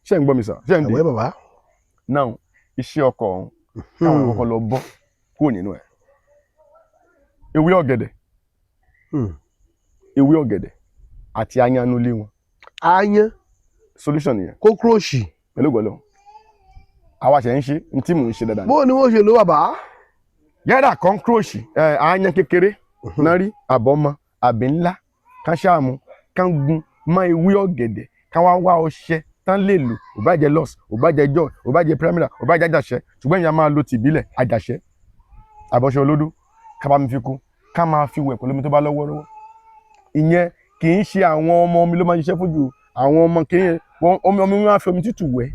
Ṣé ń gbọ́ mi sà? Ṣé ń dé? Àwẹ̀ bàbá. Now, iṣẹ́ ọkọ ọ̀run, káwọn kọ́kọ́ lọ bọ́ kúrò nínú ẹ̀. Ewé ọ̀gẹ̀dẹ̀, ewé ọ̀gẹ̀dẹ̀ àti ayanulé wọn. Aáyán. Solution nìyẹn. Cockroach. Pẹ̀lú gbọ́dọ̀ àwa ṣe ń ṣe ní tí mò ń ṣe dáadáa ni. Bó ni wọ́n ṣe ló, bàbá? Yàrá cockroach ẹ, aáyán kékeré náà rí, àbọ̀mọ àbí ńlá, kán ṣáàmù, kán gun mọ́ ewé ọ̀gẹ̀dẹ̀, kán wá wá ọṣẹ tán lè lò. Ò bá jẹ́ Lux, ò bá jẹ́ Joy, ò bá jẹ́ Primera, ò bá jẹ́ Àjàṣẹ́, ṣùgbọ́n ìyá máa lo tìbílẹ̀, Àjàṣẹ́ àbọ̀ṣẹ olódó, ká bá mi fi kún, ká máa fi wẹ̀ pẹ̀lú omi tó bá lọ́wọ́rọ́wọ́. Ìyẹn kì í ṣe àwọn ọmọ mi ló máa ń ṣiṣẹ́ fún jù. Àwọn ọmọ kì í wọn omi ọmọ mi máa fi omi tútù wẹ̀.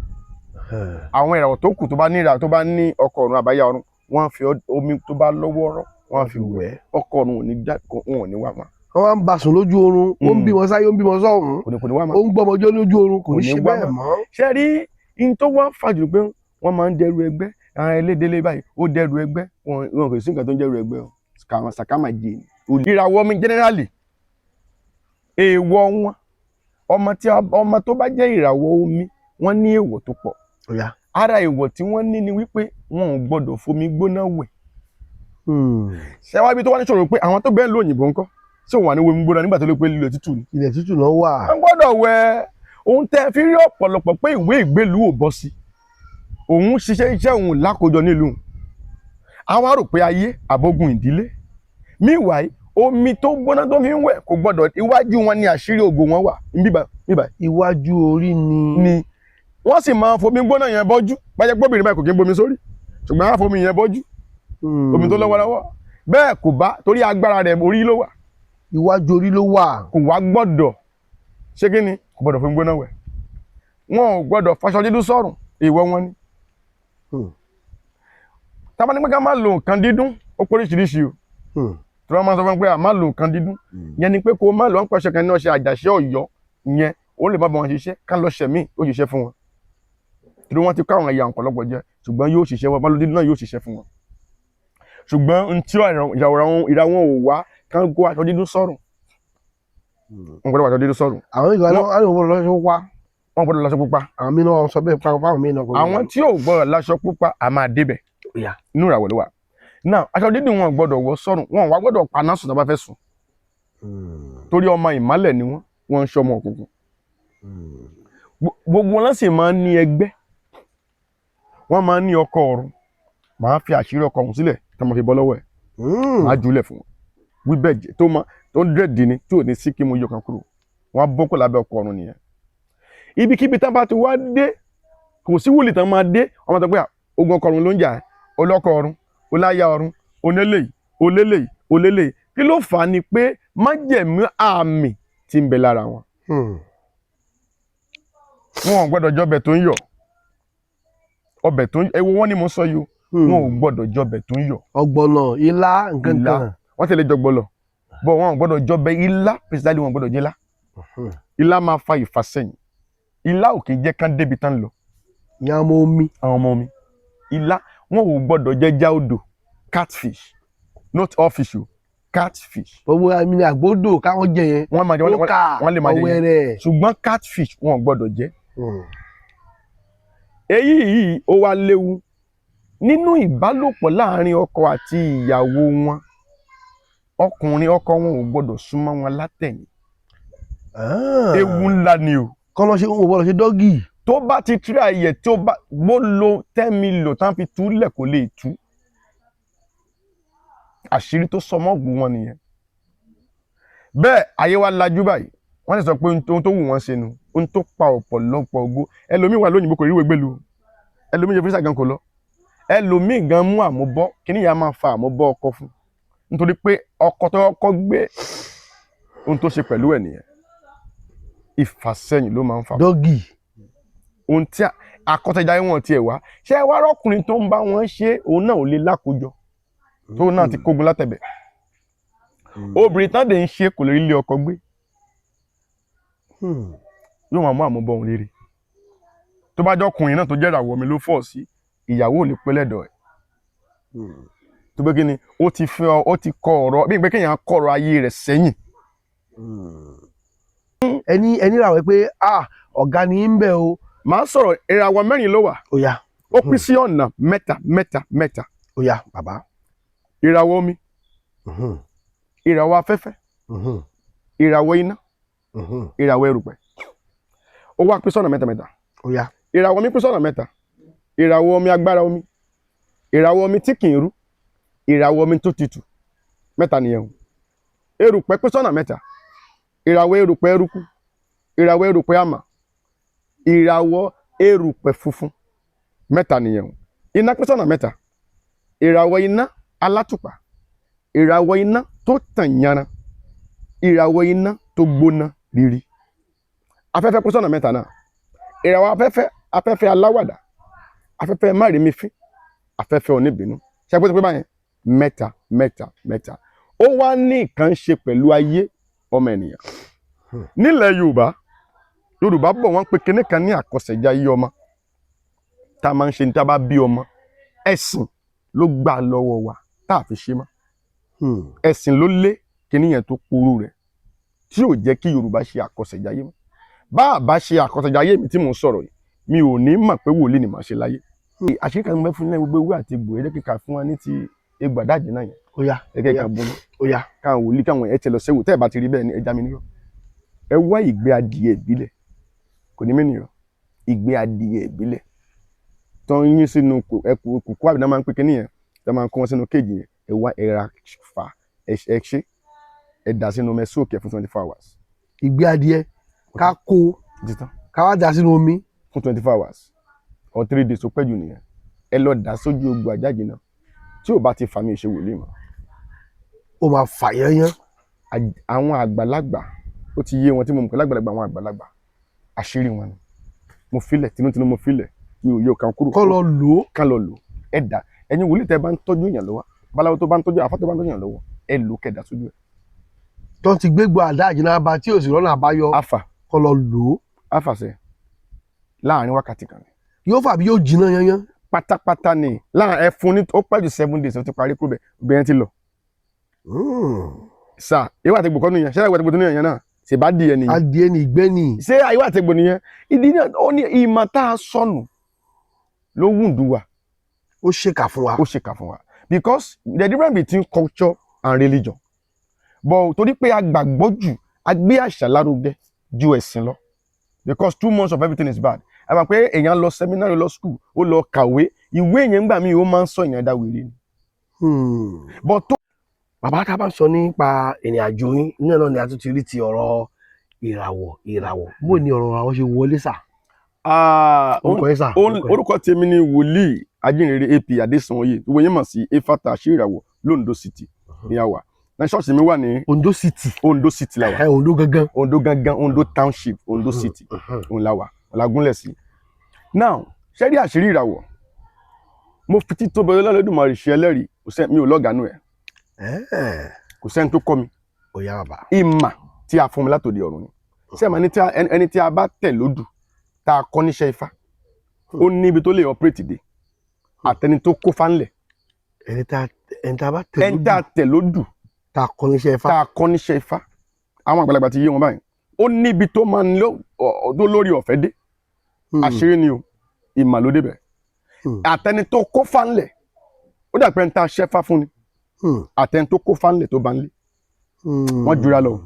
Àwọn ìràwọ̀ tó kù tó bá ní ìràwọ̀, tó bá ní ọkọ ọ̀run àbáyá ọ̀run, wọ́n á fi omi tó bá lọ́wọ́rọ́, wọ́n á fi wẹ̀. Ọkọ ọ̀run ò ní já, wọn ò ní wá mọ́. Wọ́n wá ń ba sùn lójú oorun, ó ń bímọ sáyé, ó ń bímọ sọ́hùn. Kò ní wá mọ́. Ó ń gbọ́mọjọ́ lójú oorun, kò ní Kò ní ṣe wá bẹ́ẹ̀ mọ́. mọ́. Ṣé rí in tó wá fàjù pé wọ́n máa ń dẹrù ẹgbẹ́, àwọn elédélé báyìí, ó dẹrù ẹgbẹ́ wọn, wọn kò sí nǹkan tó ń dẹrù ẹgbẹ́ o. Sàkámà jẹ ni. Ìràwọ̀ mi generally, èèwọ̀ wọn, ọmọ tí ọmọ tó bá jẹ́ ìràwọ̀ omi, wọ́n ní èèwọ̀ tó pọ̀. Ó yá. Ara èèwọ̀ tí wọ́n ní ni wípé wọn ò gbọ́dọ̀ fomi gbóná wẹ̀. Ṣé wá ibi tó wá ní sọ̀rọ̀ pé àwọn tó bẹ́ẹ̀ lóyìnbó ńkọ́, ṣé òun wà ní omi gbóná nígbà tó lè pé lílo tútù ni? Ilẹ̀ tútù náà wà. Wọ́n gbọ́dọ̀ wẹ̀. Ohun tẹ́ fi rí ọ̀pọ̀lọpọ̀ pé ìwé ìgbélú ò bọ́ sí, òun ṣiṣẹ́ iṣẹ́ òun lákòjọ nílùú, àwa rò pé ayé àbógun ìdílé. Meanwhile, omi tó gbóná tó fi ń wẹ̀ kò gbọ́dọ̀. Iwájú wọn ní àṣírí ògo wọn wà níbà níbà. Iwájú orí ni. Ni wọ́n sì máa fomi gbóná yẹn bọ́jú. Bájẹ́ gbóbìnrin báyìí kò kí ń bomi sórí, ṣùgbọ́n á fomi yẹn bọ́jú, omi tó lọ́wọ́lọ́wọ́ bẹ́ẹ̀ kò bá, torí agbára rẹ̀ orí ló wà. Iwájú orí ló wà. Kò wá gbọ́dọ̀ ṣé kí ni, kò gbọ́dọ̀ fomi gbóná wẹ̀. Wọn ò gbọ́dọ̀ faṣọ dídú sọ́rùn, èèwọ̀ wọn ni. Tá bá ní pé ká má lo nǹkan dídùn, ó pé oríṣiríṣi o. Tí wọ́n máa sọ fún mi pé a má lo nǹkan dídùn yẹn ni pé kó o má lọ ń pẹ̀ṣẹ̀ kan ní ọṣẹ Àjàṣẹ́ Ọ̀yọ́ yẹn, ó lè má bá wọn ṣiṣẹ́. Ká lọ ṣẹ̀ míì, ó ṣiṣẹ́ fún wọn, torí wọ́n ti kọ́ àwọn ẹ̀yà ọ̀pọ̀lọpọ̀ jẹ, ṣùgbọ́n yóò ṣiṣẹ́ wọn. Má lo dídùn náà, yóò ṣiṣẹ́ fún wọn, ṣùgbọ́n n tí ìràwọ̀ wọn ò wá, kán kó aṣọ dídùn sọ́rùn, wọn gbọ́dọ̀ wọ aṣọ dídùn sọ́rùn. Àwọn ìgbà náà àwọn ìwọ lọ́sọ̀ wá. Wọn gbọ́dọ̀ láṣọ pupa. Àwọn mìíràn wọn sọ bẹ́ẹ̀ fáwọn mìíràn kò ní. Àwọn tí ò gbọ́dọ̀ láṣọ pupa, a máa débẹ̀. Ó yá. Inú ìràwọ̀ ló wà náà. Aṣọ dídùn wọn gbọ́dọ̀ wọ sọ́rùn. Wọn wá gbọ́dọ̀ paná sùn tó bá fẹ́ sùn, torí ọmọ ìmálẹ̀ ni wọ́n, wọ́n ń ṣọmọ òkùnkùn. Gbogbo wọn sì máa ń ní ẹgbẹ́, wọ́n máa ń ní ọkọ ọ̀run. Máa fi àṣírí ọkọ ọ̀run sílẹ̀ tí wọ́n fi bọ́ lọ́wọ́ ẹ̀. Máa jùlẹ̀ fún wọn wí bẹ́ẹ̀ jẹ́ tó máa tó ń dírẹ̀dì ni tí ò ní sí kí mo yọ kan kúrò. Wọ́n á bọ́ kó lábẹ́ ọkọ ọ̀run nìyẹn. Ibikíbi tán bá ti wá dé, kò sí wòlíì tán máa dé, wọ́n máa sọ pé, "À, ogun ọkọ ọ̀run ló ń jà ẹ́, olọ́kọ ọ̀run, oláyà ọ̀run, onílé olélè olélè." Kí ló fà á? Ni pé májẹ̀mú àmì tí ń bẹ lára wọn. Wọn ò gbọ́dọ̀ jọbẹ̀ tó ń yọ̀, ọbẹ̀ tó ń ewu wọn ni mo sọ yìí o. Wọn ò gbọ́dọ̀ jọbẹ̀ tó ń yọ̀. Ọ̀gbọ̀nọ̀, ilá, nǹkan Ilá. kan. Wọ́n tẹ̀lé jọgbọ́lọ̀ bọ̀, wọn ò gbọ́dọ̀ jọbẹ̀ ilá precisely. Wọn ò gbọ́dọ̀ jẹ ilá. Ilá máa fa ìfàsẹ́yìn. Ilá ò kì í jẹ́ kán débi tán lọ. Ìyá ọmọ omi. Àwọn ọmọ mi, ilá, wọn ò gbọ́dọ̀ jẹja odò, catfish, not all fish o, catfish. Gbogbo àmì ní àgbódò káwọn jẹ yẹn. Wọ́n máa jẹ Ó kà. Wọ́n lè máa jẹ yẹn. Ọ̀wẹ̀rẹ̀. Ṣùgbọ́n catfish, wọn ò gbọ́dọ̀ jẹ. Èyí yìí ó wá léwu nínú ìbálòpọ̀ láàrin ọkọ àti ìyàwó wọn. Ọkùnrin, ọkọ wọn ò gbọ́dọ̀ súnmọ́ wọn látẹ̀yìn. Ewu ńlá ni o. Kọ́ lọ́ ṣe ń wọ́n lọ ṣe doggy. Tó bá ti tíra ayẹ, tó bá bó lo 10 million tán fi túlẹ̀, kò lè tú. Àṣírí tó sọ mọ́ọ̀gùn wọn nìyẹn. Bẹ́ẹ̀ ayé wa lajú báyìí, wọ́n sì sọ pé ohun tó wù wọ́n ṣe nu, ohun tó pa ọ̀pọ̀lọpọ̀ ògo. Ẹlòmíì wà lóyìnbó, kò ríwèé gbèlú. Ẹlòmíì ṣe fírísà gan kò lọ. Ẹlòmíì gan mú àmúbọ́ kíní yà máa fa àmúbọ́ ọkọ fún, nítorí pé ọkọ tó kọ́kọ́ gbé, ohun tó ṣe pẹ̀lú ẹ̀ nìyẹn. Ìfàsẹ́yìn ló máa ń fà. Doggy. Ohun tí akọ́tẹ́jáyé wọn tiẹ̀ wá ṣé ẹ wá rọ́kùnrin tó ń bá wọn ṣe, òun náà ò lè lákòjọ, tó náà ti kógun látẹ̀bẹ̀. Obìnrin tán dẹ̀ ń ṣe kò lè rí ilé ọkọ gbé. Yóò máa mú àmúbọ̀ òun rere. Tó bá jọkùnrin náà tó jẹ́ ìràwọ̀ mi ló fọ̀ sí, ìyàwó ò lè pẹ́ lẹ́dọ̀ ẹ̀. Tó pé kí ni ó ti fẹ́ ọ, ó ti kọ ọ̀rọ̀ bí pé kéèyàn kọ ọ̀rọ̀ ayé rẹ̀ sẹ́yìn. Ẹni rà wẹ́ pé, ah, ọ̀gá ni ń bẹ̀ o. Màá sọ̀rọ̀, ìràwọ̀ mẹ́rin ló wà. Ó yá. Ó pín sí ọ̀nà mẹ́ta, mẹ́ta, mẹ́ta. Ó yá, bàbá. Ìràwọ̀ omi, ìràwọ̀ afẹ́fẹ́, ìràwọ̀ iná, ìràwọ̀ erùpẹ̀. Ó wá pín sọ́nà mẹ́ta mẹ́ta. Ó yá. Ìràwọ̀ mi pín sọ́nà mẹ́ta: ìràwọ̀ omi, agbára omi, ìràwọ̀ omi tí kì í rú, ìràwọ̀ omi tó tutù. Mẹ́ta nìyẹn o. Erùpẹ̀ pín sọ́nà mẹ́ta: ìràwọ̀ erùpẹ̀ eruku, ìràwọ̀ erùpẹ̀ àmà, ìràwọ̀ erùpẹ̀ funfun. Mẹ́ta nìyẹn o. Iná pín sọ́nà mẹ́ta: ìràwọ̀ iná alátùpà, ìràwọ̀ iná tó tàn yanran, ìràwọ̀ iná tó gbóná riri. Afẹ́fẹ́ pín sọ́nà mẹ́ta náà: ìràwọ̀ afẹ́fẹ́, afẹ́fẹ́ aláwàdà, afẹ́fẹ́ márìmífín, afẹ́fẹ́ oníbínú. Ṣe pé báyẹn mẹ́ta, mẹ́ta, mẹ́ta. Ó wá ní nǹkan ṣe pẹ̀lú ayé ọmọ ènìyàn. Nílẹ̀ Yorùbá, Yorùbá bọ̀, wọ́n pe kinní kan ní àkọsẹ̀jayé ọmọ tá a máa ń ṣe ní tá a bá bí ọmọ. Ẹ̀sìn ló gbà lọ́wọ́ wa tá a fi ṣe mọ́. Ẹ̀sìn ló lé kinní yẹn tó kúrú rẹ̀ tí ò jẹ́ kí Yorùbá ṣe àkọsẹ̀jayé mọ́. Bá a bá ṣe àkọsẹ̀jayé mi tí mò ń sọ̀rọ̀ yìí, mi ò ní mọ̀ pé wòlíì ni màá ṣe láyé. Àṣírí kan mo fẹ́ fún ní gbogbo ewé àti egbò. Ẹ jẹ́ kí n kà fún wa ní ti egbò àdájì náà yẹn. Ó yá. Ẹ jẹ́ kí n bọ́ Ó yá. káwọn wòlíì, káwọn ẹ tẹ lọ sẹ́wò. Tẹ́ ẹ bá ti rí bẹ́ẹ̀ ni, ẹ já mi níyọ̀. Ẹ wá ìgbẹ́ adìyẹ ìbílẹ̀, kò ní mẹ́nìyàn, ìgbẹ́ adìyẹ ìbílẹ̀ tó ń yín sínú ẹkù kùkú àbí náà máa ń pè kíní yẹn tó máa ń kó wọn sínú kéèjì yẹn. Ẹ wá, ẹ ra fà, ẹ ṣe, ẹ dà sínú omi, ẹ soak ẹ fún 24 hours. Ìgbẹ́ adìẹ ká kó Ti tán. Ká wá dà sínú omi. Fún 24 hours or 3 days tó pẹ́ jù nìyẹn. Ẹ lọ dà sójú ogbò àjájì náà. Tí ò bá ti fà, mí ò ṣe wòlíì mọ́. Ó máa fà yányán. Àwọn àgbàlagbà, ó ti yé wọn tí mo mọ̀ pé lágbàlagbà, àwọn àgbàlagbà, àṣírí wọn ni mo filẹ̀ tinútinú, mo filẹ̀, mi ò yọ kan kúrò. Kọ́ lọ lò ó. Kán lọ lò. Ẹ dà, ẹ̀yin wòlíì tẹ́ bá ń tọ́jú èèyàn lọ́wọ́, babaláwo tó bá ń tọ́jú, àfá tó bá ń tọ́jú èèyàn lọ́wọ́, ẹ lò, kẹ́ dà sójú ẹ̀. Tó ti gbégbó àdá àjìnà bá tí ò sì rọ́nà àbáyọ. Afa. Kọ́ lọ lò ó. Afa sẹ láàrin wákàtí kan ni. Yóò fà bí yóò jiná yányán. Pátápátá ni. Láàrin ẹ fún ní, ó pẹ́ jù 7 days, ó ti parí kúrò bẹ́ẹ̀, obìnrin ti lọ. Sà, ìwà àtẹ̀gbò kọ́ nìyẹn. Ṣé ìwà àtẹ̀gbò tó nìyẹn náà ṣe bá di ẹ nìyẹn? Adìẹ ní ìgbẹ́ ni. Ṣé ìwà àtẹ̀gbò nìyẹn? Ìdí náà, ó ní ìmọ̀ tá a sọnù ló wùndú wa. Ó ṣèkà fún wa. Ó ṣèkà fún wa because the difference between culture and religion, but torí pé a gbàgbọ́ jù, a gbé àṣà lárugẹ ju ẹ̀sìn lọ, because too much of everything is bad. A mọ̀ pé èèyàn lọ seminary, lọ school, ó lọ kàwé, ìwé yẹn ńgbà míì ó máa ń sọ èèyàn dá wèrè ni. But tó Bàbá, ká bá sọ nípa ìrìn àjò yín náà ni a tún ti rí ti ọ̀rọ̀ ìràwọ̀. Ìràwọ̀, bó ni ọ̀rọ̀ ìràwọ̀ ṣe wọlé, sà? Orúkọ yín, sà? Orúkọ yín. Orúkọ tèmi ni Wòlíì Ajínrere AP Adésànyè, gbogbo yín mọ̀ sí Efata Àṣírí Ìràwọ̀. L'Ondo City ní a wà ní ṣọ́ọ̀ṣì mi wà ní. Ondo City. Ondo City la wà. Ẹ Ondo gangan. Ondo gangan, Ondo Township, Ondo City òun la wà, la gúnlẹ̀ sí. Now, ṣé rí àṣírí ìràwọ̀, mo fi títóbi Olódùmarè ṣe ẹlẹ́rìí, kò sẹ́ mi ò lọ́gàánú ẹ̀, kò sẹ́ni tó kọ́ mi. Ó yá, bàbá. Ìmà tí a fún mi látòdì ọ̀run ni. Ṣé ẹ̀ máa ní tí ẹni tí a bá tẹ̀ lódù, tá a kọ́ níṣẹ́ ifá, ó ní ibi tó lè operate dé, àtẹni tó kó fánlẹ̀. Ẹni tá a bá tẹ̀ Ẹni tá a tẹ̀ lódù, tá a kọ́ níṣẹ́ ifá, tá a kọ́ níṣẹ́ ifá, àwọn àgbàlagbà ti yé wọn báyìí, ó níbi tó máa ń lọ tó lórí ọ̀fẹ́ dé. Àṣírí ni o, ìmà ló débẹ̀. Àtẹni tó kó fánlẹ̀, ó dà pé ẹni tá a ṣẹ́fá fún ni, àtẹni tó kó fánlẹ̀ tó bá ń lé, wọ́n jura lọ.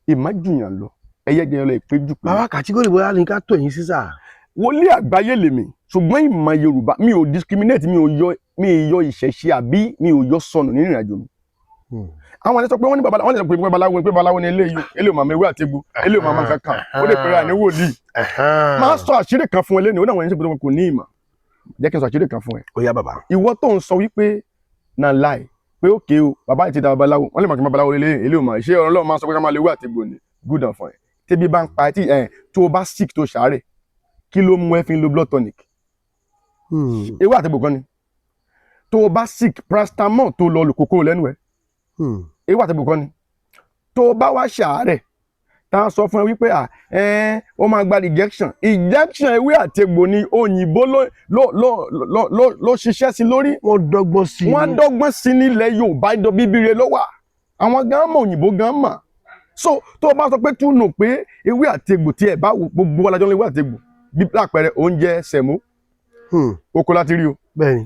Ìmà jùyàn lọ, ẹyẹ jẹyọ lọ, ìpéjú pé. Bàbá, category bóyá ní ká tó yín sí, sà? Wòlíì àgbáyé lèmi, ṣùgbọ́n ìmọ̀ Yorùbá, mi ò discriminate, mi ò yọ, mi ì yọ ìṣẹ̀ṣe àbí mi ò yọ sọnù nínú ìrìnàjò mi. Àwọn ẹni sọ pé wọ́n ní babaláwo, wọ́n lè sọ pé babaláwo, pé babaláwo ni eléyìí, eléyìí ò máa ewé àti egbò, eléyìí ò máa máa kankan, ó lè pèrè àní wòlíì. Máa sọ àṣírí kan fún ẹ lẹ́nu, ó náà wọ́n ẹni sọ pé wọn kò ní ìmọ̀. Jẹ́ kí n sọ àṣírí kan fún ẹ. Ó yá, bàbá. Ìwọ tó ń sọ wípé na lie, pé ókè o, bàbá yìí ti da babaláwo, wọ́n lè mọ̀ kí babaláwo eléyìí, eléyìí ò máa ṣé Ọlọ́run máa sọ pé ká máa lè ewé àti egbò ni. Good and fine. Tẹ́bí bá ń pa ẹ, tí ẹ tó o bá sick, tó ṣàárẹ̀, kí ló mú ẹ fi ń lo blood tonic? Ewé àti egbò kan ni. Tó o bá sick, paracetamol tó lọ lò kókó lẹ́nu ẹ, ewé àti egbò kan ni. Tó o bá wá ṣàárẹ̀, tá a sọ fún ẹ wípé à ẹ ó máa gba injection, injection ewé àti egbò ni. Òyìnbó ló ṣiṣẹ́ sí lórí. Wọ́n dọ́gbọ́n sí i. Wọ́n dọ́gbọ́n sí nílẹ̀ Yorùbá, ìdọ̀ bíbí rẹ ló wà. Àwọn gan mọ̀, òyìnbó gan mọ̀. So tó o bá sọ pé túnú pé ewé àti egbò tí ẹ bá wò, gbogbo alájọ ní ewé àti egbò. Bí lápẹẹrẹ, oúnjẹ semo, oko láti rí o.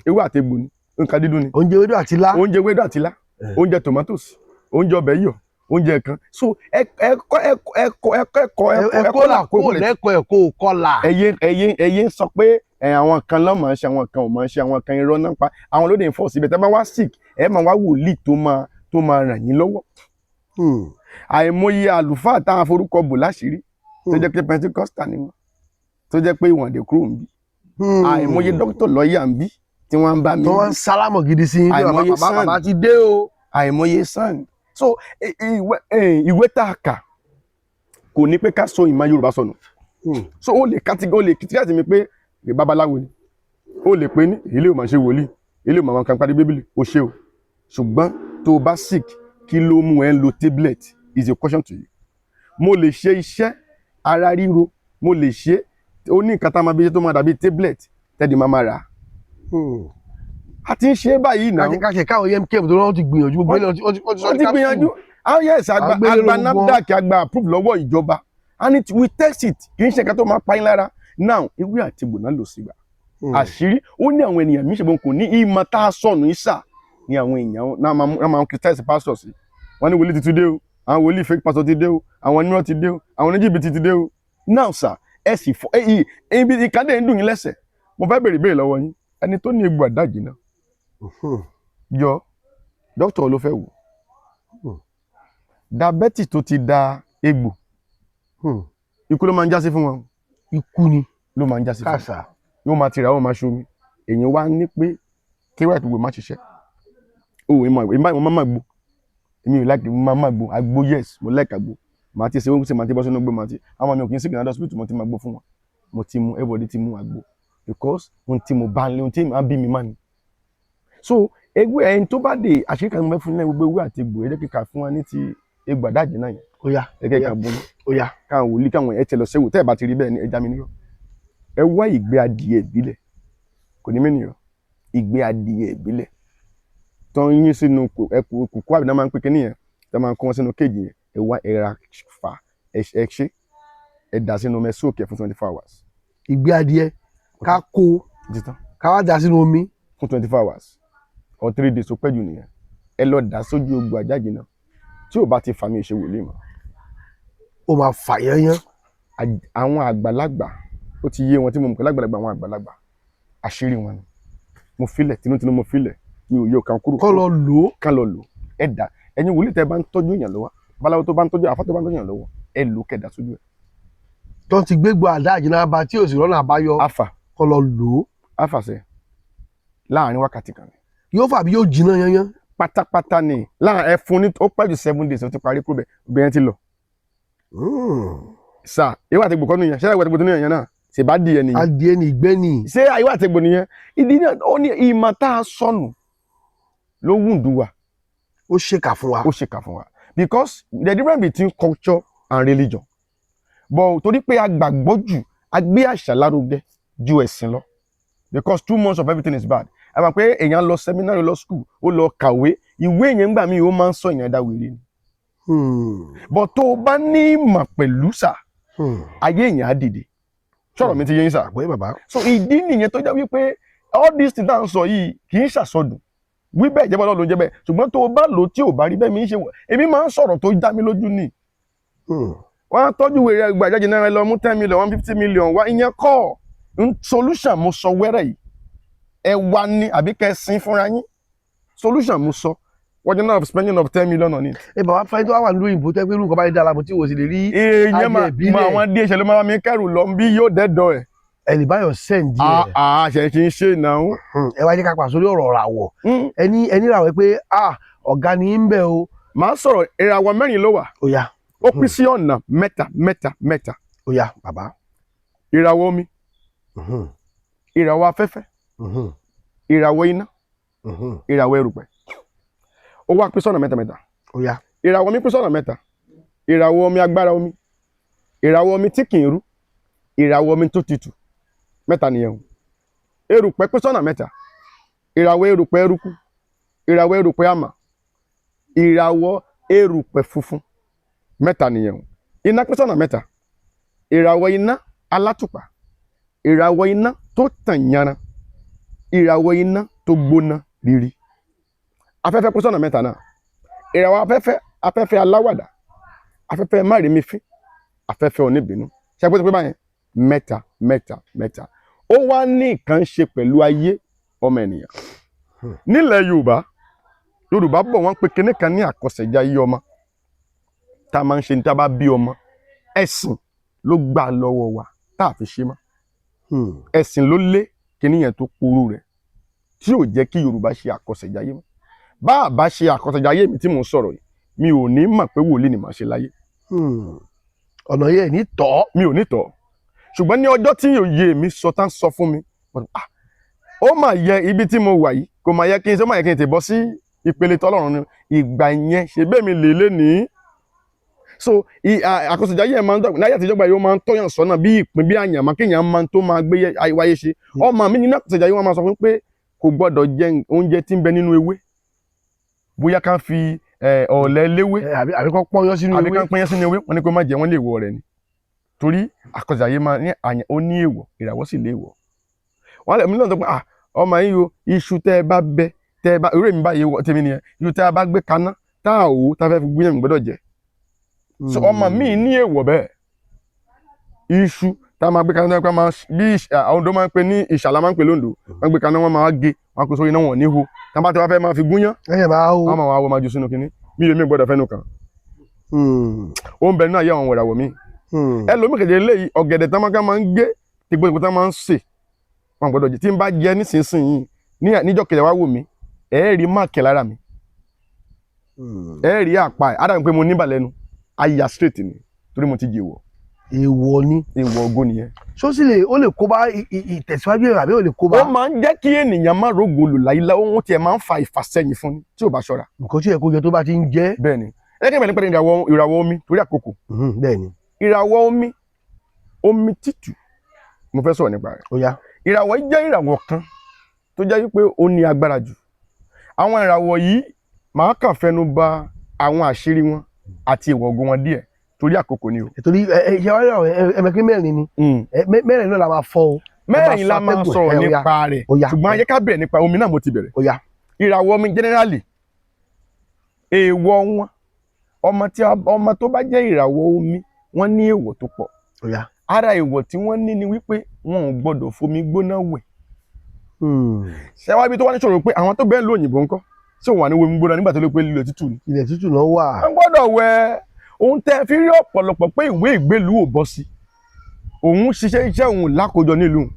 Ewé àti egbò ni, nǹkan dídùn ni. Oúnjẹ ewédú àti ilá. Oúnjẹ ewédú àti ilá, oúnjẹ tomatoes, oúnjẹ ọbẹ̀ yọ̀, oúnjẹ kan. So ẹkọ ẹkọ ẹkọ ẹkọ ẹkọ ẹ̀kọ́ là kó lẹ́kọ̀ọ́ ẹ̀kọ́ kọlà. Ẹyẹ ń sọ pé ẹ, àwọn kan ló máa ń ṣe, àwọn kan ò máa ń ṣe, àwọn kan irọ́ náà pa àwọn lóde ìfọ̀ síbẹ̀. Tẹ́ bá wá sick, ẹ máa wá wòlíì tó máa ràn yín lọ́wọ́. Àìmọye àlùfáà táwọn aforúkọ bò láṣìírí tó jẹ́ pé Pentecostal ni wọ́n, tó jẹ́ pé ìwọ̀n dé kúrò ń bí. Àìmọye dókítà, lọ́ọ̀yà ń bí tí wọ́n ń bá mi. Tó wọ́n ń sálámọ̀ gidi sí i pé bàbá Àìmọye bàbá sàn. Bàbá ti dé o. Àìmọye sàn. So ìwé tá a kà kò ní pé ká sọ ìmọ̀ Yorùbá sọnù. So ó lè kátìgọ́, ó lè kìtìkàtì mi pé babaláwo ni, ó lè pé ní ilé ò máa ṣe wòlíì, ilé ò máa kan parí Bíbélì, ó ṣe o. Ṣùgbọ́n tó o bá sick, kí ló mú ẹ ń lo tablet is a question to you. Mo lè ṣe iṣẹ́ ara ríro, mo lè ṣe. Ó ní nǹkan tá a máa bí ṣe tó máa dàbí tablet tẹ́ẹ̀dì máa máa rà á. A ti ń ṣe é báyìí náà. Káṣẹ káwọn MKM tó wọ́n ti gbìyànjú gbogbo ilé, wọ́n ti sọ Wọ́n ní ti capsule. gbìyànjú. Ah yes, àgbà Àgbélé àgbà gbogbo. NAFDAC, àgbà approve lọ́wọ́ ìjọba, and we test it. Kì í ṣe nǹkan tó máa pa yín lára. Now, ewé àti egbò náà lò sígbà àṣírí. Ó ní àwọn ènìyàn míì, ṣùgbọ́n kò ní ìmọ̀ tá a sọnù ìsà ní àwọn èèyàn náà máa ń criticize pastor sí. Wọ́n ní wòlíì ti tún dé o, àwọn wòlíì fake pastor ti dé o, àwọn onírọ́ ti dé o, àwọn oníjìbìtì ti dé o. Now sir, ẹ sì fọ ẹ yìí ibi ìkàdé ń dùn yín lẹ́sẹ̀. Mo fẹ́ béèrè béèrè lọ́wọ́ yín. Ẹni tó ní egbò àdájì náà yọ, dókítà ló fẹ́ wò. Diabetes tó ti da egbò, ikú ló máa ń jásí fún wọn. Ikú ni. Ló máa ń jásí fún wọn. Kàṣà. Yóò máa tira, ó máa ṣomi. Èèyàn wá ní pé kí wàá ìpògbò má ṣiṣẹ́ o. Ìmọ̀ ìmọ̀ ìmọ̀ máa gbó, èmi ò like máa máa gbó àgbo. Yes, mo like àgbo. Màá ti ṣe oúnjẹ, màá ti bọ́ sínú gbó, màá ti àwọn mi ò kì í sick ní hospital, mo ti máa gbó fún wọn. Mo ti mu, everybody ti mu àgbo, because ohun tí mo bá ń lé, ohun tí màá bí mi má ni. So ewé ẹni tó bá dé àṣírí kan, mo fẹ́ fún ní gbogbo ewé àti egbò. Ẹ jẹ́ kí n kà fún wa ní ti egbò àdájì náà yẹn. Ó yá. Ẹ kẹ́ ká bọ́ Ó yá. káwọn wòlíì, káwọn ẹ tẹ lọ sẹ́wò. Tẹ́ ẹ bá ti rí bẹ́ẹ̀ ni, ẹ já mi nírọ́. Ẹ wá ìgbẹ́ adìyẹ ìbílẹ̀, kò ní mẹ́nìyàn. Ìgbẹ́ adìyẹ ìbílẹ̀ tó ń yín sínú ẹkù kùkú àbí náà máa ń pè kíní yẹn, tó máa ń kó wọn sínú kéèjì yẹn. Ẹ wá, ẹ ra fà, ẹ ṣe, ẹ dà sínú omi, ẹ soak ẹ fún 24 hours. Ìgbẹ́ adìẹ ká kó Títán. ká wá dà sínú omi. Fún 24 hours or 3 days, ó pẹ́ jù nìyẹn. Ẹ lọ dà sójú ogbò àjájì náà. Tí ò bá ti fà mí ṣe wòlíì mọ́. Ó máa fà yányán. Àwọn àgbàlagbà, ó ti yé wọn tí mo mọ̀ pé lágbàlagbà, àwọn àgbàlagbà, àṣírí wọn ni mo filẹ̀ tinútinú, mo filẹ̀, mi ò yọ kan kúrò. Kọ́ lọ lò ó. Kán lọ lò. Ẹ dà, ẹ̀yin wòlíì tẹ́ bá ń tọ́jú èèyàn lọ́wọ́, babaláwo tó bá ń tọ́jú, àfá tó bá ń tọ́jú èèyàn lọ́wọ́, ẹ lò, kẹdà sójú ẹ. Tó ti gbégbó àdá àjìnà bá tí ò sì rọ́nà àbáyọ. Afa. Kọ́ lọ lò ó. Afàṣẹ láàrin wákàtí kan ni. Yóò fà bí yóò jiná yányán. Pátápátá ni. Láàrin, ẹ fún ní, ó pẹ́ jù 7 days, ó ti parí kúrò bẹ́ẹ̀, obìnrin ti lọ. Sà, ìwà àti gbòkọ́ nìyẹn. Ṣé ìwà àti gbòkọ́ nìyẹn náà ṣe bá di ẹ nìyẹn? Adìẹ ní ìgbẹ́ ní. Ṣé ìwà àti gbò nìyẹn? Ìdí náà, ó ní ìmọ̀ tá a sọnù ló wùndú wa. Ó ṣèkà fún wa. Ó ṣèkà fún wa, because the difference between culture and religion, but torí pé a gbàgbọ́ jù, a gbé àṣà lárugẹ ju ẹ̀sìn lọ, because too much of everything is bad. Ẹ mọ̀ pé èèyàn lọ seminary, lọ school, ó lọ kàwé, ìwé yẹn gbà mí, ó máa ń sọ èèyàn dá wèrè ni. But tó o bá ní ìmọ̀ pẹ̀lú sà, ayé èèyàn á dìde. Sọ̀rọ̀ mi ti yé yín sà? Àgbọ̀yé, bàbá. So ìdí nìyẹn tó jẹ́ wípé all these things tá à ń sọ yìí kì í ṣàsọdùn wí bẹ́ẹ̀ jẹ́ bọ́lá ló ń jẹ́ bẹ́ẹ̀. Ṣùgbọ́n tó o bá lò ó, tí ò bá rí bẹ́ẹ̀, mi ń ṣe wọ̀. Èmi máa ń sọ̀rọ̀ tó dá mi lójú ni. Wọ́n á tọ́jú wèrè gbàjáde náírà lọ mú 10 million, 150 million wá. Ìyẹn kọ́ n solution. Mo sọ wẹ́rẹ́ yìí, ẹ wá ní àbí kẹ́ ẹ sin fúnra yín. Solution mo sọ, what you know of spending of 10 million on it. Ẹ bàbá fáyín tó wà wà nílùú òyìnbó, tẹ́ pé irú nǹkan báyìí dára bó tí wò sì lè rí Èèyàn máa adìẹ ìbílẹ̀. mọ àwọn DHL ló máa bá mi kẹ́rù lọ bí yóò dẹ́dọ̀ ẹ̀. Ẹ lè báyọ̀ send ẹ̀. Àà, ṣe kì í ṣe ìnáwó. Ẹ wá jẹ́ ká pa sórí ọ̀rọ̀ ràwọ̀. Ẹni ràwọ̀ pé ah, ọ̀gá ni ń bẹ̀ o. Màá sọ̀rọ̀. Ìràwọ̀ mẹ́rin ló wà. Ó yá. Ó pín sí ọ̀nà mẹ́ta, mẹ́ta, mẹ́ta. Ó yá, bàbá. Ìràwọ̀ omi, ìràwọ̀ afẹ́fẹ́, ìràwọ̀ iná, ìràwọ̀ erùpẹ̀. Ó wá pín sọ́nà mẹ́ta mẹ́ta. Ó yá. Ìràwọ̀ mi pín sọ́nà mẹ́ta. Ìràwọ̀ omi, agbára omi, ìràwọ̀ omi tí kì í rú, ìràwọ̀ omi tó tutù. Mẹ́ta nìyẹn o. Erùpẹ̀ pín sọ́nà mẹ́ta: ìràwọ̀ erùpẹ̀ eruku, ìràwọ̀ erùpẹ̀ àmà, ìràwọ̀ erùpẹ̀ funfun. Mẹ́ta nìyẹn o. Iná pín sọ́nà mẹ́ta: ìràwọ̀ iná alátùpà, ìràwọ̀ iná tó tàn yanran, ìràwọ̀ iná tó gbóná riri. Afẹ́fẹ́ pín sọ́nà mẹ́ta náà: ìràwọ̀ afẹ́fẹ́, afẹ́fẹ́ aláwàdà, afẹ́fẹ́ márìmífín, afẹ́fẹ́ oníbínú. Ṣe pé báyẹn mẹ́ta mẹ́ta mẹ́ta, ó wá ní nǹkan ṣe pẹ̀lú ayé ọmọ ènìyàn. Nílẹ̀ Yorùbá, Yorùbá bọ̀, wọ́n pe kinní kan ní àkọsẹ̀jayé ọmọ tá a máa ń ṣe ní tá a bá bí ọmọ. Ẹ̀sìn ló gbà lọ́wọ́ wa tá a fi ṣe mọ́. Ẹ̀sìn ló lé kinní yẹn tó kúrú rẹ̀ tí ò jẹ́ kí Yorùbá ṣe àkọsẹ̀jayé mọ́. Bá a bá ṣe àkọsẹ̀jayé mi tí mò ń sọ̀rọ̀ yìí, mi ò ní mọ̀ pé wòlíì ni màá ṣe láyé. Ọ̀nà yẹn ní tọ́. Mi ò ní tọ́, ṣùgbọ́n ní ọjọ́ tí òye mi sọ tán sọ fún mi, ah, ó mà yẹ ibi tí mo wà yìí, kò mà yẹ kí n ṣe, ó mà yẹ kí n tè bọ́ sí ìpele tọ́lọ́run ni. Ìgbà yẹn ṣe bẹ́ẹ̀ mi lè lé ní. So àkọsẹ̀jayé yẹn máa ń dọ̀gbìn láyé àtijọ́ gbà yìí, ó máa ń tọ́yàn sọ́nà bí ìpín, bí àyànmọ́, kéèyàn máa ń tó máa gbé wáyé ṣe. Ọmọ mi nínú àkọsẹ̀jayé, wọn máa sọ fún pé kò gbọ́dọ̀ jẹ oúnjẹ tí ń bẹ nínú ewé, bóyá ká fi ọ̀lẹ́ léwé, àbí kọ́ pọ́nyán sínú àbí ewé. Ká pín sínú ewé, wọn ní kó má jẹ, wọn lè wọ rẹ ni, torí àkọsẹ̀jayé máa ní àyàn, ó ní èèwọ̀, ìràwọ̀ sì lè wọ̀ wọn lè mí náà tó pé, ah, ọmọ yìí o, iṣu tẹ́ ẹ bá bẹ, tẹ́ ẹ bá eré mi báyìí wọ tèmi nìyẹn, iṣu tẹ́ ẹ bá gbé kaná tá a ò tá a fẹ́ fi gbìyànjú gbọ́dọ̀ jẹ. So ọmọ mi ní èèwọ̀ bẹ́ẹ̀, iṣu tá a máa gbé kaná, tá a máa bí àwọn Oǹdó máa ń pè ní ìṣàlá, máa ń pè lóńdó, wọ́n gbé kaná, wọ́n máa gé wọ́n kó sórí iná, wọn ní ho, tá a bá ti wá fẹ́ máa fi gúnyán, ẹ̀yẹ̀ máa hó. Wọ́n máa wá wọ́n máa ju sínú kinní mi yóò mi gbọ́dọ̀ fẹ́nu kàn. Ó ń bẹ nínú ayé àwọn ìràwọ̀ mi. Ẹlòmíì kejì eléyìí, ọ̀gẹ̀dẹ̀ tán máa ń gé tìgbòtìgbò tán máa ń sè, wọn gbọ́dọ̀ jẹ. Tí n bá jẹ nísinsìnyí, ní níjọ́ kejì wá wò mí, ẹ rí mark lára mi, ẹ rí àpá ẹ̀ á dàbí pé mo níbà lẹ́nu, àyà straight ni, torí mo ti jẹ èèwọ̀. Èèwọ̀ ni. Èèwọ̀ ògo nìyẹn. Ṣó sì lè, ó lè kó bá ìtẹ̀síwájú èrò àbí ó lè kó bá? Ó máa ń jẹ́ kí ènìyàn má rógo lò láyé, ohun tiẹ̀ máa ń fa ìfàsẹ́yìn fún ni tí ò bá ṣọ́ra. Nǹkan tí yẹ kó jẹ tó bá ti ń jẹ. Bẹ́ẹ̀ ni. Ẹ kí n bẹ̀rẹ̀ nípa ìràwọ̀ omi torí àkókò. Bẹ́ẹ̀ ni. Ìràwọ̀ omi, omi tútù mo fẹ́ sọ̀rọ̀ nípa rẹ̀. Ó yá. Ìràwọ̀ yìí jẹ́ ìràwọ̀ kan tó jẹ́ wípé ó ní agbára jù àwọn ìràwọ̀ yìí. Màá kàn fẹnu bà àwọn àṣírí wọn àti ìwọ̀ ògo wọn díẹ̀ torí àkókò ni o. Torí ẹ ẹ ṣe wáyé ọ̀rọ̀ ẹ ẹ mẹ́rin ni, mẹ́rin náà la máa fọ o. Mẹ́rin la máa sọ sọ̀rọ̀ atẹ́gùn, ẹ, ó yá. nípa rẹ̀, Ó yá. ṣùgbọ́n ayé ká bẹ̀rẹ̀ nípa omi náà mo ti bẹ̀rẹ̀. Ó yá. Ìràwọ̀ omi generally, èèwọ̀ wọn, ọmọ tó bá jẹ́ ìràwọ̀ omi, wọ́n ní èèwọ̀ tó pọ̀. Ó yá. Ara èèwọ̀ tí wọ́n ní ni wípé wọn ò gbọ́dọ̀ fomi gbóná wẹ̀. Ṣé wá ibi tó wá ní sọ̀rọ̀ pé àwọn tó bẹ́ẹ̀ lóyìnbó ńkọ́, ṣé òun wà ní omi gbóná nígbà tó lè pé lílo tútù ni? Ilẹ̀ tútù náà wà. Wọ́n gbọ́dọ̀ wẹ̀. Ohun tẹ́ fi rí ọ̀pọ̀lọpọ̀ pé ìwé ìgbélú ò bọ́ sí, òun ṣiṣẹ́ iṣẹ́ òun lákòjọ nílùú,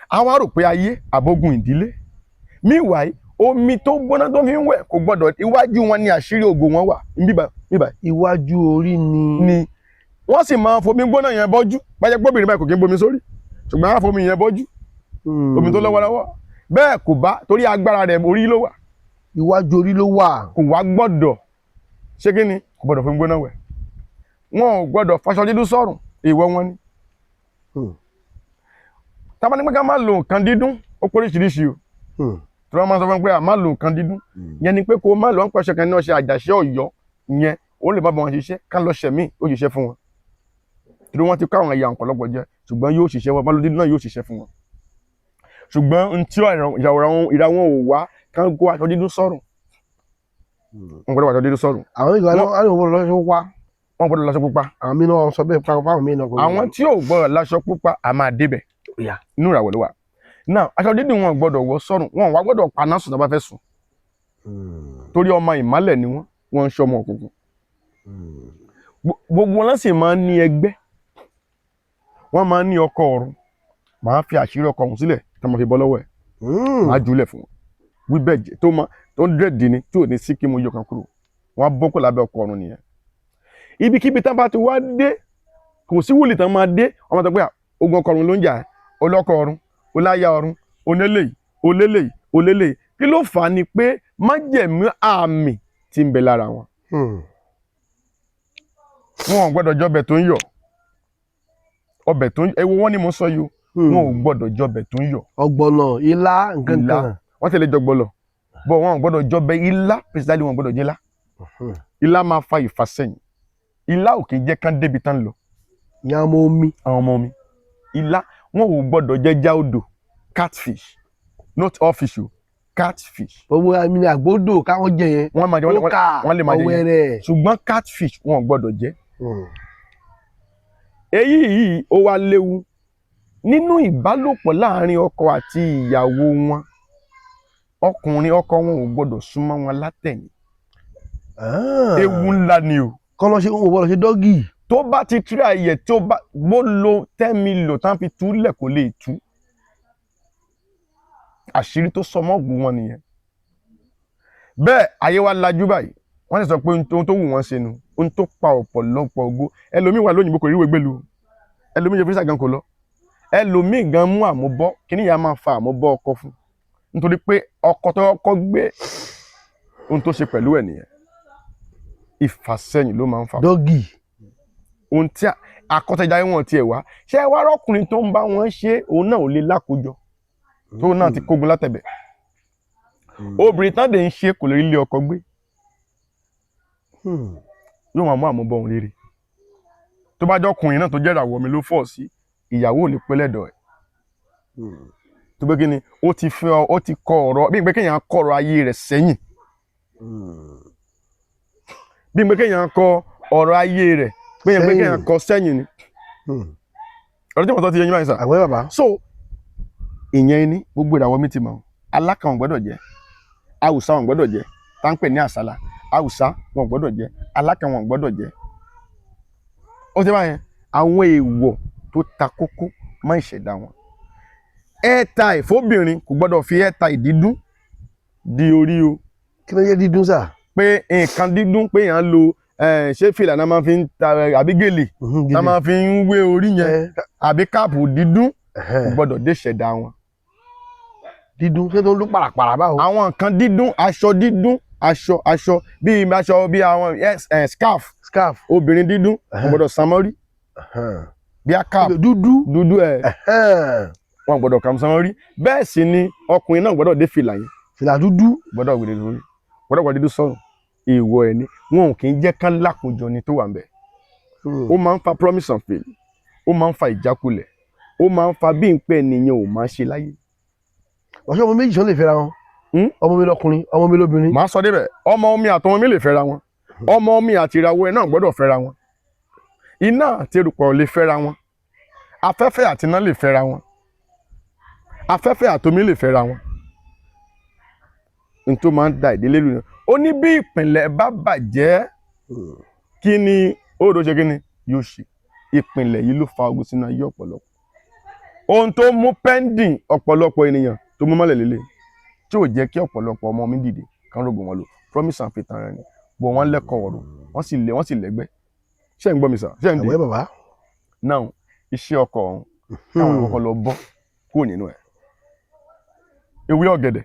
àwa rò pé ayé àbógun ìdílé. Meanwhile, omi tó gbóná tó fi ń wẹ̀ kò gbọ́dọ̀. Iwájú wọn ní àṣírí ògo wọn wà bíbá bíbá. Iwájú orí ni. Ni wọ́n sì máa fomi gbóná yẹn bọ́jú. Bájẹ́ gbóbìnrin báyìí kò kí ń bomi sórí, ṣùgbọ́n á fomi yẹn bọ́jú, omi tó lọ́wọ́lọ́wọ́ bẹ́ẹ̀ kò bá, torí agbára rẹ̀ orí ló wà. Iwájú orí ló wà. Kò wá gbọ́dọ̀ ṣé kí ni, kò gbọ́dọ̀ fomi gbóná wẹ̀. Wọn ò gbọ́dọ̀ faṣọ dídú sọ́rùn, èèwọ̀ wọn ni. Tá bá ní pé ká má lo nǹkan dídùn, ó pé oríṣiríṣi o. Tí wọ́n máa sọ fún mi pé a má lo nǹkan dídùn yẹn ni pé kó o má lọ ń pẹ̀ṣẹ̀ kan ní ọṣẹ àjàṣe ọ̀yọ́ yẹn, ó lè má bá wọn ṣiṣẹ́, ká lọ ṣẹ̀ míì, ó ṣiṣẹ́ fún wọn, torí wọ́n ti kọ́ àwọn ẹ̀yà ọ̀pọ̀lọpọ̀ jẹ, ṣùgbọ́n yóò ṣiṣẹ́ wọn, má lo dídùn náà yóò ṣiṣẹ́ fún wọn, ṣùgbọ́n n tí ìràwọ̀ ò wá kán kó aṣọ dídùn sọ́rùn, wọn gbọ́dọ̀ wọ aṣọ dídùn sọ́rùn. Àwọn ìgbà náà àwọn ìwọ lọ́sọ̀ wá. Wọn gbọ́dọ̀ láṣọ pupa. Àwọn mí náà sọ bẹ́ẹ̀ fáwọn mí náà. Àwọn tí ò gbọ́dọ̀ láṣọ pupa, a máa débẹ̀. Ó yá. Inú ìràwọ̀ ló wà náà. Aṣọ dídùn wọn gbọ́dọ̀ wọ sọ́rùn, wọn wá gbọ́dọ̀ paná sùn tó bá fẹ́ sùn, torí ọmọ ìmálẹ̀ ni wọ́n, wọ́n ń ṣọmọ òkùnkùn. Gbogbo wọn sì máa ń ní ẹgbẹ́, wọ́n máa ń ní ọkọ ọ̀run. Máa fi àṣírí ọkọ ọ̀run sílẹ̀ tí wọ́n fi bọ́ lọ́wọ́ ẹ̀, máa jùlẹ̀ fún wọn wí bẹ́ẹ̀ jẹ́ tó máa tó ń dírẹ̀dì ni tí ò ní sí kí mo yọ kan kúrò. Wọ́n á bọ́ kó lábẹ́ ọkọ ọ̀run nìyẹn. Ibikíbi tán bá ti wá dé, kò sí wòlíì tán máa dé, wọ́n máa sọ pé, "À, ogun ọkọ ọ̀run ló ń jà ẹ́, olọ́kọ ọ̀run, oláyà ọ̀run, onílé oléléyìí oléléyìí." Kí ló fà á ni pé májẹ̀mú àmì tí ń bẹ lára wọn. Wọn ò gbọ́dọ̀ jọbẹ̀ tó ń yọ̀, ọbẹ̀ tó ń ewu wọn ni mo sọ yìí o. Wọn ò gbọ́dọ̀ jọbẹ̀ tó ń yọ̀. Ọ̀gbọ̀nọ̀, ilá, nǹkan Ilá. kan. Wọ́n tẹ̀lé jọgbọ́lọ̀ bọ̀, wọn ò gbọ́dọ̀ jọbẹ̀ ilá precisely, wọn ò gbọ́dọ̀ jẹ ilá. Ilá máa fa ìfàsẹ́yìn. Ilá ò kì í jẹ́ kán débi tán lọ. Ìyá ọmọ omi. Àwọn ọmọ omi, ilá, wọn ò gbọ́dọ̀ jẹja odò, catfish, not all fish o, catfish. Gbogbo àmì ní àgbódò káwọn jẹ yẹn. Wọ́n máa jẹ Ó kà wọ́n lè máa jẹ yẹn. Ọ̀wẹ̀rẹ̀. Ṣùgbọ́n catfish, wọn ò gbọ́dọ̀ jẹ. Èyí yìí, ó wá léwu nínú ìbálòpọ̀ láàrin ọkọ àti ìyàwó wọn. Ọkùnrin, ọkọ wọn ò gbọ́dọ̀ súnmọ́ wọn látẹ̀yìn. Ewu ńlá ni o. Kọ́ lọ́ ṣe ń wò bọ́lọ̀ ṣe doggy. Tó bá ti tíra ẹyẹ, tó bá bó lo 10 million tán fi túlẹ̀, kò lè tú. Àṣírí tó sọ mọ́ọ̀gù wọn nìyẹn. Bẹ́ẹ̀ ayé wa lajú báyìí, wọ́n sì sọ pé ohun tó wù wọ́n ṣe nu, ohun tó pa ọ̀pọ̀lọpọ̀ ògo. Ẹlòmíì wà lóyìnbó, kò ríwèé gbélu. Ẹlòmíì ṣe fírísà gan, kò lọ. Ẹlòmíì gan mú àmúbọ́ kíní yà, máa fa àmúbọ́ ọkọ fún, nítorí pé ọkọ tó kọ́kọ́ gbé, ohun tó ṣe pẹ̀lú ẹ̀ nìyẹn. Ìfàsẹ́yìn ló máa ń fà. Doggy. Ohun tí akọ́tẹ́jáyé wọn tiẹ̀ wá ṣé ẹ wá rọ́kùnrin tó ń bá wọn ṣe, òun náà ò lè lákòójọ, tó náà ti kógun látẹ̀bẹ̀. Obìnrin tán dẹ̀ ń ṣe kò lè rí ilé ọkọ gbé. Yóò máa mú àmúbọ̀ òun rere. Tó bá jọkùnrin náà tó jẹ́ ìràwọ̀ mi ló fọ̀ sí, ìyàwó ò lè pẹ́ lẹ́dọ̀ ẹ̀. Tó pé kí ni ó ti fẹ́ ọ, ó ti kọ ọ̀rọ̀ bí pé kéèyàn kọ ọ̀rọ̀ ayé rẹ̀ sẹ́yìn, bí pé kéèyàn kọ ọ̀rọ̀ ayé rẹ̀ pé Sẹ́yìn. kéèyàn kọ sẹ́yìn ni. Ọ̀rọ̀ tí mo sọ ti yẹ yín báyìí sà? Àgbẹ̀ bàbá. So ìyẹn ni gbogbo ìràwọ̀ mi ti mọ̀. Alákan ò gbọ́dọ̀ jẹ, awùsá wọn gbọ́dọ̀ jẹ, tá ń pè ní àsálà. Awùsá wọn gbọ́dọ̀ jẹ, alákan wọn gbọ́dọ̀ jẹ. Ó ti báyẹn, àwọn èèwọ̀ tó ta kókó mọ́ ìṣẹ̀dá wọn. Hair fóbìnrin, kò gbọ́dọ̀ fi hair dídún di orí o. Kí ló yẹ dídún sà? Pé nǹkan dídún, pé èèyàn lo ṣé fìlà náà máa fi ń ta àbí gèlè náà máa fi ń wé orí yẹn, àbí cap dídún, kò gbọ́dọ̀ dé ìṣẹ̀dá wọn. Dídún, ṣé tó ń lú pàràpàrà báwo? Àwọn nǹkan dídún, aṣọ dídún, aṣọ bíi aṣọ bíi àwọn, yes, scarf. Scarf. Obìnrin dídún kò gbọ́dọ̀ sanmọ́rí bí a cap. Dúdú. Dúdú ẹ̀, wọn gbọ́dọ̀ kàn sanmọ́rí. Bẹ́ẹ̀ sì ni ọkùnrin náà gbọ́dọ̀ dé fìlà yẹn. Fìlà dúdú. Gbọ́dọ̀ wèrè lórí, gbọ́dọ̀ wà dídú sọ̀rọ̀. Èèwọ̀ ẹ̀ ni wọn ò kì í jẹ́ kán lákòjọ ni tó wà ń bẹ̀. Ó máa ń fa promise and fail, ó máa ń fa ìjákulẹ̀, ó máa ń fa bí n pẹ́ nìyẹn ò máa ṣe láyé. Ọ̀ṣọ́ ọmọ méjì sọ lè fẹ́ra wọn? Hmm? Ọmọ mi lọkùnrin, ọmọ mi lóbìnrin. Màá sọ débẹ̀. Ọmọ mi àtọmọ mi lè fẹ́ra wọn. Ọmọ mi àti ìràwọ̀ ẹ̀ náà gbọ́dọ̀ fẹ́ra wọn. Iná àti erùpẹ̀ ò lè fẹ́ra wọn. Afẹ́fẹ́ àti iná lè fẹ́ra wọn. Afẹ́fẹ́ àtomi lè fẹ́ra wọn. N tó máa ń da ìdílé lù ní, ó ní bí ìpìlẹ̀ bá bàjẹ́, kí ni ó rò ṣe, kí ni yóò ṣe? Ìpìlẹ̀ yìí ló fa ogun sínú ayé ọ̀pọ̀lọpọ̀. Ohun tó mú pending ọ̀pọ̀lọpọ̀ ènìyàn tó mú mọ́lẹ̀ lélẹ̀, tí ò jẹ́ kí ọ̀pọ̀lọpọ̀ ọmọ mi dìde kán rògbò wọn lò, promise and faith ara ni bọ̀. Wọ́n lẹ́kọ̀ọ́ ọ̀rọ̀, wọ́n sì lé, wọ́n sì lẹ́gbẹ́. Ṣé ń gbọ́ mi sà? Ṣé ń dé? Àwẹ̀ bàbá. Now, iṣẹ́ ọkọ̀ ọ̀hún, káwọn kọ́kọ́ lọ bọ́ kúrò nínú ẹ̀. Ewé ọ̀gẹ̀dẹ̀,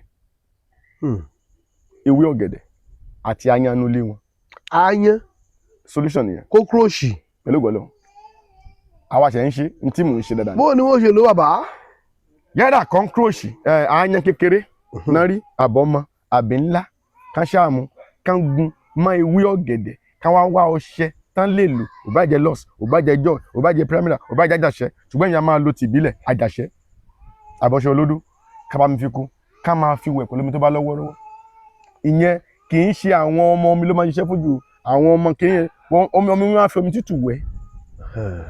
ewé ọ̀gẹ̀dẹ̀ àti ayanú lé wọn. Aáyán. Solution nìyẹn. Cockroach. Pẹ̀lú gbọ́dọ̀ àwa ṣẹ̀ ń ṣe ní tí mò ń ṣe dáadáa ni. Bó ni wọ́n ṣe ló bàbá? Yàrá cockroach, aáyán kékeré náà rí, àbọ̀mọ àbí ńlá, kán ṣáàmù, kán gun mọ́ ewé ọ̀gẹ̀dẹ̀, kán wá wá ọṣẹ tán lè lò, ò bá jẹ́ Lux, ò bá jẹ́ Joy, ò bá jẹ́ Primera, ò bá jẹ́ àjàṣẹ́. Ṣùgbọ́n ìyá máa lo tìbílẹ̀, àjàṣẹ́ àbọ̀ṣẹ olódó, ká bá mi fi kú, ká máa fi wẹ̀ pẹ̀lú omi tó bá lọ́wọ́rọ́wọ́. Ìyẹn kì í ṣe àwọn ọmọ mi ló máa ń ṣiṣẹ́ fún jù. Àwọn ọmọ kì í wọn omi, ọmọ mi máa fi omi tútù wẹ̀.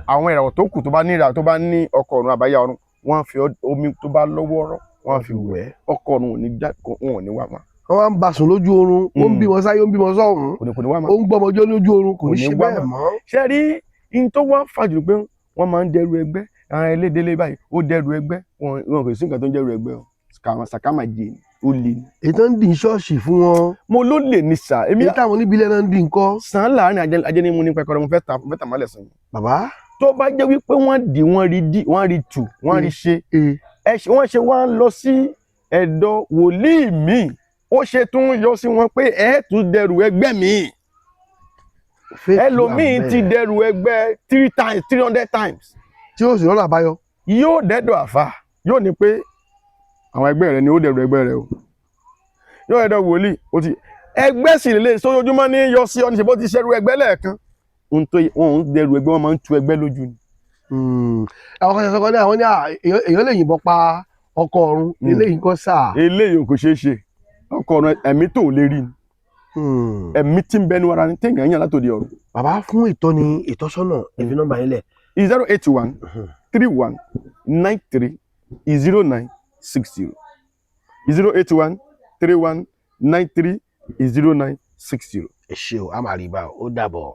Àwọn ìràwọ̀ tó kù, tó bá ní ìràwọ̀, tó bá ní ọkọ ọ̀run àbáyá ọ̀run, wọ́n á fi omi tó bá lọ́wọ́rọ́, wọ́n á fi wẹ̀. Ọkọ ọ̀run ò ní já, wọn ò ní wá mọ́. Wọ́n máa ń ba sùn lójú oorun, ó ń bímọ sáyé, ó ń bímọ sọ́hùn. Kò ní wá mọ́. Ó ń gbọ́mọjọ́ lójú oorun, kò Kò ní ní ṣe wá bẹ́ẹ̀ mọ́. mọ́. Ṣé rí in tó wá fàjù pé wọ́n máa ń dẹrù ẹgbẹ́ àwọn elédélé báyìí, ó dẹrù ẹgbẹ́ wọn, wọn kò sí nǹkan tó ń dẹrù ẹgbẹ́ o. Sàkámà jẹ ni, ó lè ní. Èyí tó ń dì í ṣọ́ọ̀ṣì fún wọn. Mo ló lè ní sà èmi. Èyí táwọn oníbílẹ̀ náà ń dì ń kọ́? Sàn láàrin ajé ní mo ní pẹkọrọ, mo fẹ́ ta, mo fẹ́ tà mọ́lẹ̀ sàn yìí. Bàbá. Tó bá jẹ́ wípé wọ́n dì, wọ́n rí dì, wọ́n rí tù, wọ́n rí ṣe, ẹ ṣe wọ́n ṣe wá ń lọ sí ẹ̀dọ̀ wòlíì míì, ó ṣe tún yọ sí wọn pé ẹ tún dẹrù ẹgbẹ́ míì. Fake. Ẹlòmíì ti dẹrù ẹgbẹ́ three times, 300 times. Tí ó sì rọ́nà àbáyọ. Yóò dẹ́dọ̀ àfà, yóò ní pé àwọn ẹgbẹ́ rẹ ni ó dẹrù ẹgbẹ́ rẹ o. Yóò dẹ́dọ̀ wòlíì, ó ti ẹgbẹ́ sì lè sójoojúmọ́ ní yọ sí ọ ní ṣe bó ti ṣẹrù ẹgbẹ́ lẹ́ẹ̀kan. Ohun tó wọn ń dẹrù ẹgbẹ́, wọn máa ń tu ẹgbẹ́ lójú ni. Àwọn kan ṣe sọ ní àwọn ní èèyàn lè yìnbọn pa ọkọ ọ̀run. Eléyìí kọ́ sáà. Eléyìí kò ṣeé ṣe. Ọkọ ọ̀run, ẹ̀mí tó lè rí ni, ẹ̀mí tí ń bẹnu ara ni téèyàn yàn látòdì ọ̀run. Bàbá, fún ìtọ́ni ìtọ́sọ́nà, ẹ fi nọ́mbà yín lẹ̀. 08131930960, 08131930960. Ẹ ṣé o, a máa rí bá o, ó dàbọ̀.